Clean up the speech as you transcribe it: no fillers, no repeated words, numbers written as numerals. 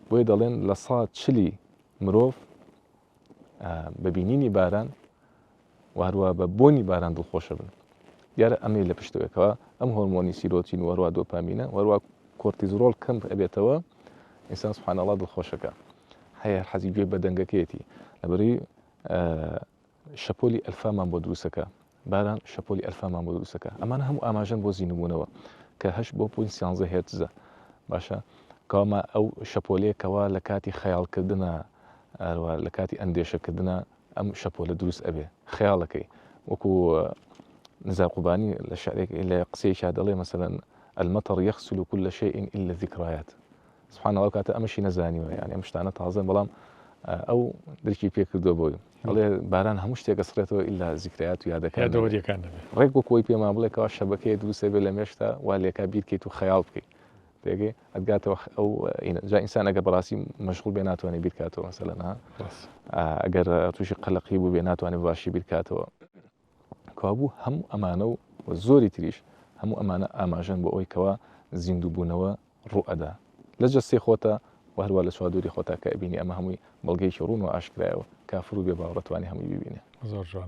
بۆیە دەڵێن لە سا چلی مرۆڤ بە بینینی باران و هەروە بە بۆنی باران دڵخۆشە بن. دیارە ئەمەی لە پشتەوەیەکەوە ئەم هۆرمۆنی سیرۆتین و هەروە دۆپامینە و هەروە کۆرتیزرۆڵ کەم ئەبێتەوە ئینسان سبحان الله دڵخۆشەکە هەیە حەزی گوێ بە دەنگەکەیەتی لەبەری شەپۆلی ئەلفامان بۆ دروستەکە باران شەپۆلی ئەلفامان بۆ دروستەکە ئەمانە هەموو ئاماژەن بۆ زیندووبوونەوە کە هەشت بۆ point سیانزە هێرتزە باشە کەواما ئەو شەپۆلەیە کەوا لە کاتی خەیاڵکردنە ئەروە لە کاتی ئەندێشەکردنە ئەم شەپۆلە دروست ئەبێ خەیاڵەکەی وەکو نزار قوبانی لە شعرێک لە قسەیەکیا دەڵێ مەسەلەن المطر يغسل كل شيء إلا الذكريات سبحان الله کاتە ئەمەشی نەزانیوە یعنی ئەم شتانە تازەن بەڵام ئەو درکی پێ کردووە بۆی ئەڵێ باران هەموو شتێک ئەسڕێتەوە ئیلا زیکرایات و یادەکان یادەوەریەکان نەبێ ڕێک وەکو ئەوی پێمان بڵێ کەوا شەبەکەیە دروستە بێ لە مێشتا وا لێکا بیرکەیت و خەیاڵ بکەیت تێگەی ئەتگاتەوە ئەو جا ئینسان ئەگەر بەڕاستی مەشغول بێ ناتوانێت بیرکاتەوە مەسەلەن ها ئەگەر تووشی قەلەقی بوو بێ ناتوانێت باشی بیرکاتەوە کەوابوو هەموو ئەمانە و زۆری تریش هەموو ئەمانە ئاماژەن بۆ ئەوەی کەوا زیندووبوونەوە ڕووئەدا لە جەستەی خۆتا و هەروا لە چوادوری خۆتا کە ئەبینی ئەمە هەمووی بەڵگەیەکی ڕوون و ئاشکرایە و کافر و بێ باوەڕ ئەتوانێ هەمووی ببینێ. زۆر جوانە.